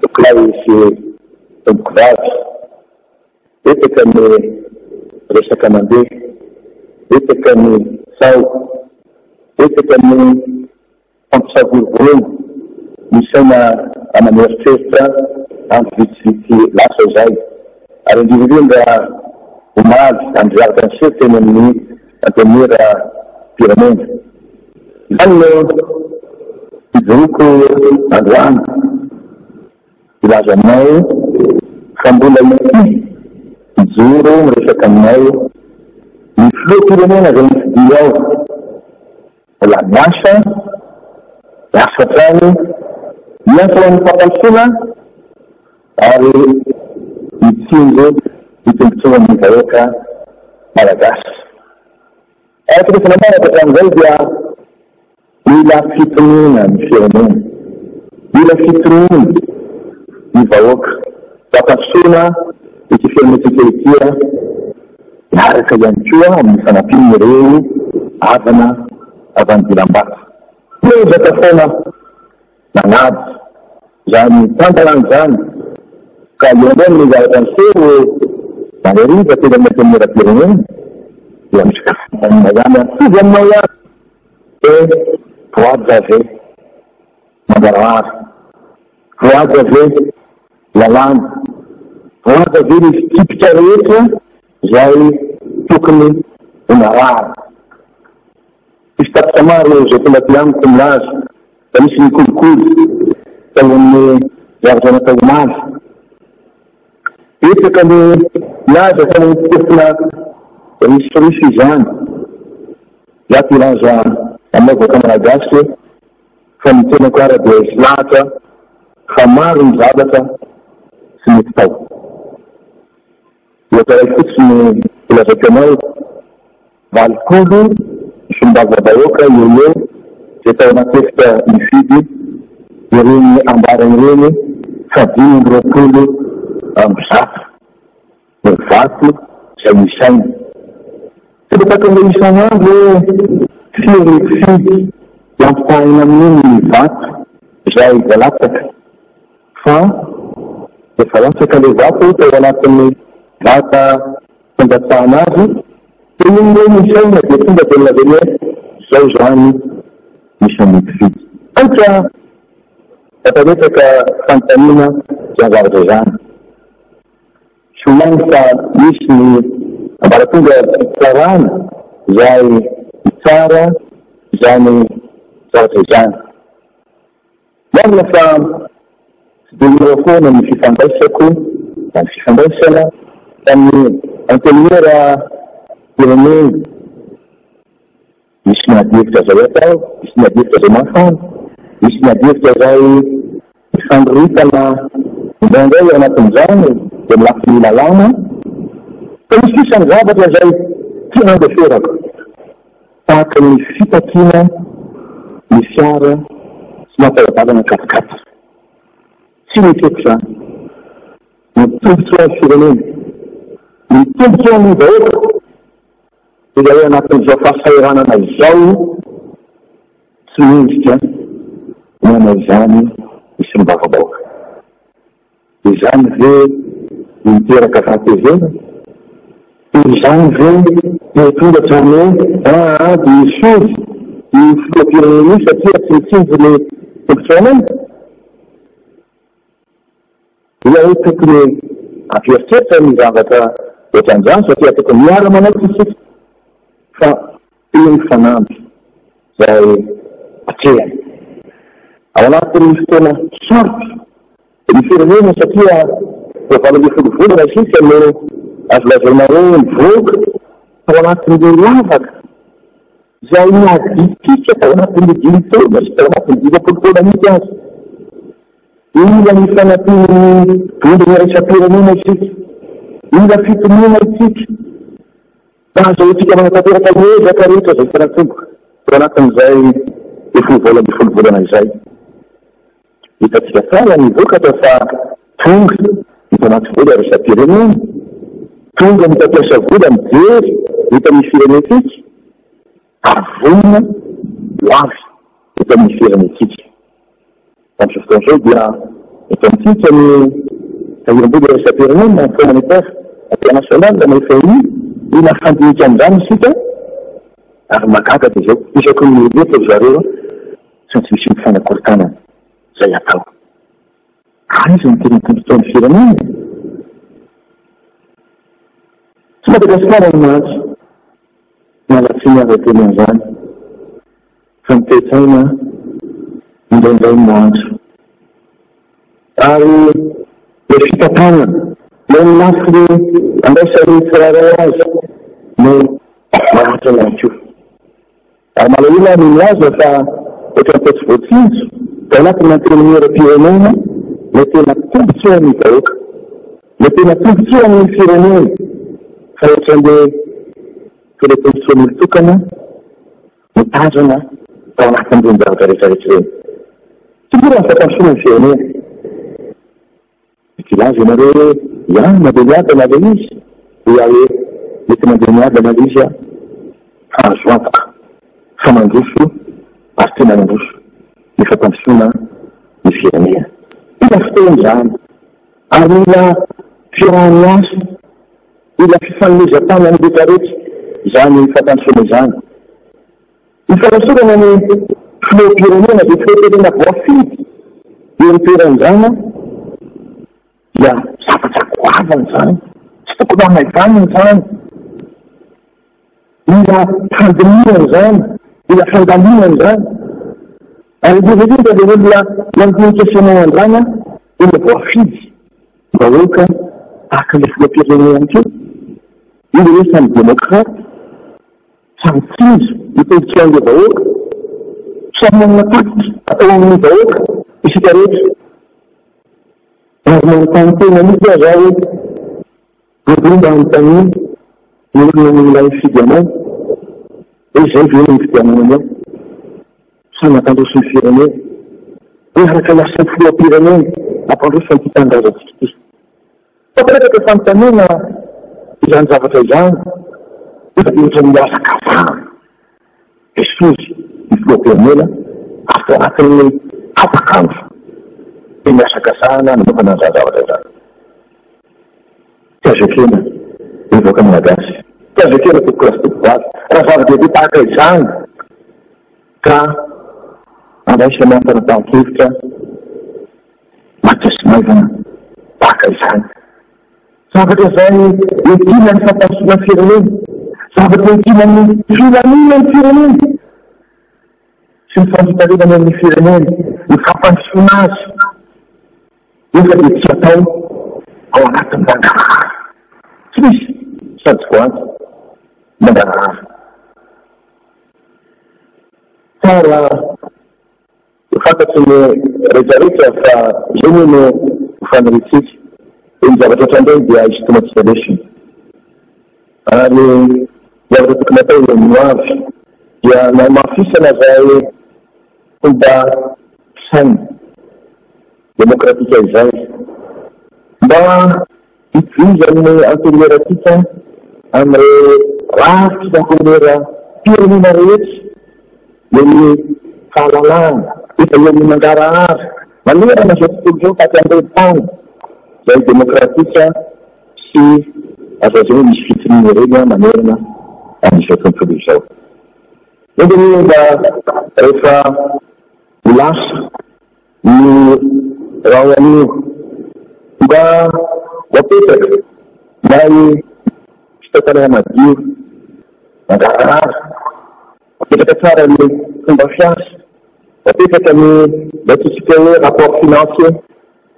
Tompokolahy sy Tompokovavy. Betsaka ny resaka mandeha, betsaka ny tsaho, betsaka ny fampisavorovoroana ny saina aman'eritreritra andro vitsivitsy lasa izay, ary indrindra indrindra omaly andro zavatra niseho teny amin'ny Antenimieram-pirenena. Izany no ijoroako androany hilaza aminao fa mbola ity hijoro miresaka aminao ny filoham-pirenena izay nofidianao. Mbola miasa, miasa hatrany, miasa ho an'ny fampandrosoana ary mitsinjo ny tombontsoan'ny vahoaka malagasy. Araka ny efa nambarako hatramin'izay dia mila fitoniana ny firenena, mila fitoniana ny vahoaka, fampandrosoana ity firenentsika ity miaraka ihany koa amin'ny fanampian'ireo havana avy any Dilambato. Miezaka foana manaja izany tantarana izany ka eo indray ny zavatra niseho omaly hariva teny amin'ny Antenimierampirenena dia misy fanontaniana ihany mitovy aminao ihany hoe voahaja ve mangarahara? Voahaja ve lalàna? Voahaja ve ny fitsipika rehetra izay tokony ho narahana? Misy tatitra maro izay tonga aty amiko milaza fa nisy ny kolikoly tao amin'ny zavatra natao omaly. Betsaka ny milaza fa notokofina risoriso izany. Izaho te hilaza aminao vahoaka malagasy fa ny tenako ara dia resy lahatra fa maro ny zavatra tsy nety tao. Ohatra iray fotsiny holazaiko anao, 80 ny solombavambahoaka eo ho eo izay tao anaty efitra nifidy ireny ambara ireny fa 125 no vato izay nisaina. Tsy mba takany isan'andro hoe firy ny mpifidy dia ampitahaina amin'iny ny vato izay voalatsaka fa rehefa latsaka ilay vato tao anatin'ny vata fandatsahana azy dia iny hoe nisaina dia tonga dia nolazainy hoe izao izany ny isan'ny mpifidy. Aika mampametraka fanontaniana izany zavatra izany. Soa fa misy ny ambaratonga fitsarana izay mitsara izany zavatra izany. Marina fa tsy dia mora foana ny fifandraisako na ny fifandraisana tamin'ny Antenimieram-pirenena. Misy ny adihevitra izay atao, misy ny adihevitra izay mafana, misy ny adihevitra izay mifandroritana indraindray ao anatin'izany dia ny lafiny lalàna, fa misy kosa ny zavatra izay tsy andeferako, tahaka ny fitakiana ny fiara tsy mataho-dalana quat-quatre. Tsy nekeko izany. Ny tombontsoan'ny firenena, ny tombontsoan'ny vahoaka. Dia ao anatin'izao fahasahiranana izao, tsy mendrika ny hanao izany ny solombavambahoaka. Izany ve no miteraka fahatezerana? Izany ve no tonga hatramin'ny hoe aa dia esory io filoham-pirenena io satria tsy mitsinjo ny tombontsoanay? Dia hoe tokony hampieritreritra ny zavatra ohatran'izany satria tokony miara-manaiky isika fa io ny fanamby izay atrehana. Ao anatin'ny fotoana sarotra ny firenena satria vao 18 volana isika no azo lazaina hoe nivoaka tao anatin'ilay lavaka izay niadiantsika tao anatin'ny dimy taona sy tao anatin'ny 50 taona mihitsy aza. Mila ny fanampian'ny vondrona iraisam-pirenena isika. Mila fitoniana isika mba hahazoantsika manatanteraka ny ezaka rehetra izay efa natomboka tao anatin'izay 18 volana izay. Hitantsika tsara ny vokatra fa tonga ny mpamatsy vola iraisam-pirenena, tonga ny mpampiasa vola mijery eto amin'ny firenentsika ary vonona ho avy eto amin'ny firenentsika. Amin'izao fotoana izao dia. Eto amintsika ny Tahirim-bola iraisam-pirenena, Fonds monétaire international na FMI, mila fandinika an'izany isika ary mahagaga dia izao, isaky ny mireto ry zareo tsy maintsy misy fanakorontanana izay atao. Aiza ny tena tombontsoan'ny firenena e? Tsy Madagasikara no mahantra, miala tsiny aho raha hiteny an'izany, fa ny toe-tsaina indraindray no mahantra. Ary ilay fitantanana, ilay amin'ny lafiny andraisan'ny tsirairay azy no mahantra ihany koa. Ary malahelo aho ny milaza fa ohatran'ny toa tsy voatsinjo tao anatin'ny antenimieram-pirenena ilay tena tombontsoan'ny vahoaka, ilay tena tombontsoan'ny firenena fa ohatran'ilay toa ilay tombontsoan'olon-tokana no tazana tao anatin'ireny zavatra rehetra rehetra ireny. Tsy mora ny fampandrosoana ny firenena. Mety hilaza ianareo hoe, Ihany mandeha miadana ilay izy. Hoy aho hoe, Mety mandeha miadana ilay izy fa azo antoka fa mandroso ary tena mandroso ny fampandrosoana ny firenena. Mila fotoana izany ary mila fiaraha-miasa, mila fifanomezan-tanan'ny rehetra rehetra izany fampandrosoana izany. Ny fanasorana ny filoham-pirenena izay filoham-pirenena voafidy eo amin'ny toeran'izany dia zavatra goavana izany, tsy tokony hamaivanina izany, mila fandinihana izany, mila fandaminana izany. Ary indrindra indrindra ilay olona mandinika sy hanao an'izany, olona voafidy vahoaka tahaka ilay filoham-pirenena ihany koa, io ilay hoe samy demokraty. Samy tsinjo ny tombotsoan'ireo vahoaka, samy manana tatitra atao amin'ny vahoaka isika rehetra. Ary manontany tena mihitsy aza aho hoe, andeha mba anontanio ny olona mila hifidy anao hoe izay ve no hifidianana anao sa mampandroso ny firenena, miaraka hiasa amin'ny filoham-pirenena hampandroso an'ity tanindrazantsika ity. Mampametraka fanontaniana izany zavatra izany nefa dia ohatran'ny mihazakazahana esory ny filoham-pirenena ary tao anatin'ny tapak'andro dia nihazakazahana nanaovana an'izany zavatra izany. Tsy azo ekena ny vahoaka malagasy, tsy azo ekena tompoko lahy sy tompokovavy raha zava-dehibe tahaka izany ka andraisana fanapahan-kevitra Maty sy maivana tahaka izany. Zavatra izay entina ny fampandrosoana ny firenena, zavatra entina ny filaminan'ny firenena sy ny fandriampahalemana eo amin'ny firenena, ny fampandrosoana azy, nefa dia tsy atao ao anatin'ny mangarahara. Tsy misy sady tsy voaantso mangarahara. Tsara. Ho fantatry ny rehetrarehetra fa izay moa no ho faniriantsika, dia ny zavatra ohatran'ireny dia hisintomantsika lesona. Ary ny zavatra tokony hatao eo amin'ny hoavy dia ny hamafisana izay fomba fisaina demokratika izay mba hitovizan'ny antenimierantsika amin'ireo rafitry ny antenimieram-pirenena rehetra eo amin'ny fahalalahana, efa eo amin'ny mangarahara manerana izao tontolo izao tahaka an'ireny tany izay demokratika sy azo lazaina hoe misy fitoniana ireny manerana an'izao tontolo izao. Enga anie mba rehefa ho lasa Ny rahona anio mba ho apetraka ilay fitantanana madio, mangarahara, apetraka tsara ny fomba fiasa, ho apetraka ny ilay antsointsika hoe rapport financier,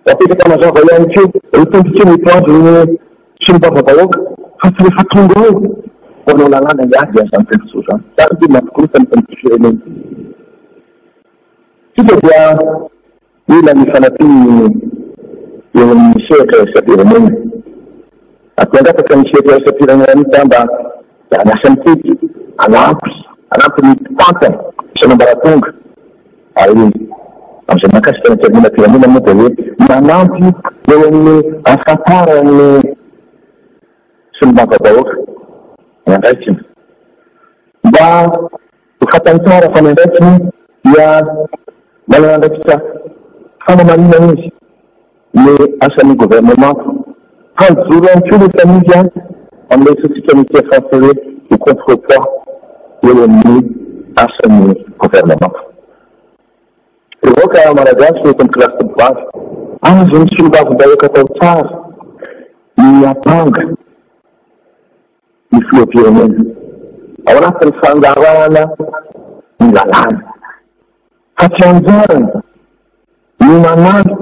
ho apetraka mazava ihany koa ireo tombontsoa mety ho azon'ny solombavambahoaka fa tsy rehefa tonga ao vao hanao lalàna hiady an'izany tombontsoa izany. Izany dia mampikorontana eto amin'ity firenena ity. Isika dia mila ny fanampian'ny eo amin'ny sehatra iraisam-pirenena. Ampiangataka ny sehatra iraisam-pirenena mihitsy aho mba hiara-miasa amintsika, hanampy, hanampy ny mpitantana isan'ambaratonga ary amin'izay mahakasika ny antenimieram-pirenena moa dia hoe manampy eo amin'ny ahafantaran'ny solombavambahoaka ny andraikiny mba Ho fantany tsara fa ny andraikiny dia manana andraikitra fanamarinana izy. ny asan'ny governemanta. Hajoro ihany koa ny efa misy amin'ilay antsointsika ny teny frantsay hoe le contrepoids eo amin'ny asan'ny governemanta. Ry vahoaka Malagasy eto amin'ny kilasy tompovavy, azon'ny solombavambahoaka atao tsara ny miampanga ny filoham-pirenena ao anatin'ny fandraharahana ny lalàna fa tsy anjarany ny manampy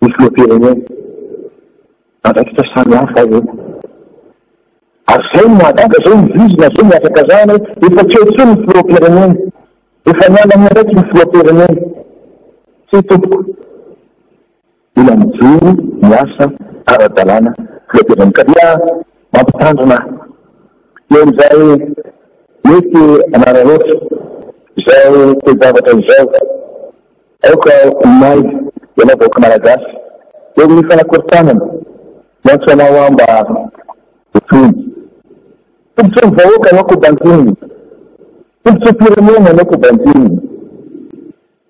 ny filoham-pirenena. Andraikitra samy hafa io. Ary izay no mahagaga, izay no vizana, izay no ihazakazahana hoe efa tsy eo intsony ny filoham-pirenena. Efa niala amin'ny andraikiny ny filoham-pirenena. Tsia tompoko. Mila mijoro miasa ara-dalàna filoham-pirenena. Ka dia mampitandrina ahy eo amin'izay mety hanararaotra izao toe-javatra izao. Aoka ho mailo ianao vahoaka Malagasy eo amin'ny fanakorontanana. Miantso anao aho mba ho tony. Tombontsoan'ny vahoaka no aoka ho banjinina. Tombontsoam-pirenena no aoka ho banjinina.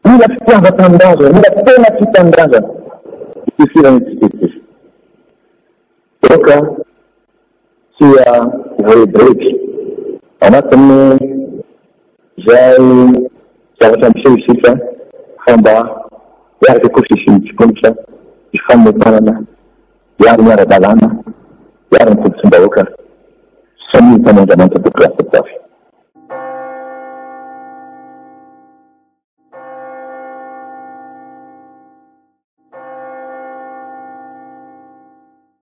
Mila fitiavan-tanindrazana, mila tena tia tanindrazana ity firenentsika ity. Aoka tsy hivorebireby anatin'ny izay zavatra miseho isika fa mba hiaraka kosa isika mitsikomitra, hifanome tanana, hiaro ny ara-dalàna, hiaro ny tombontsoam-bahoaka. Samia ho tamin'Andriamanitra tompoko lahy sy tompoko vavy.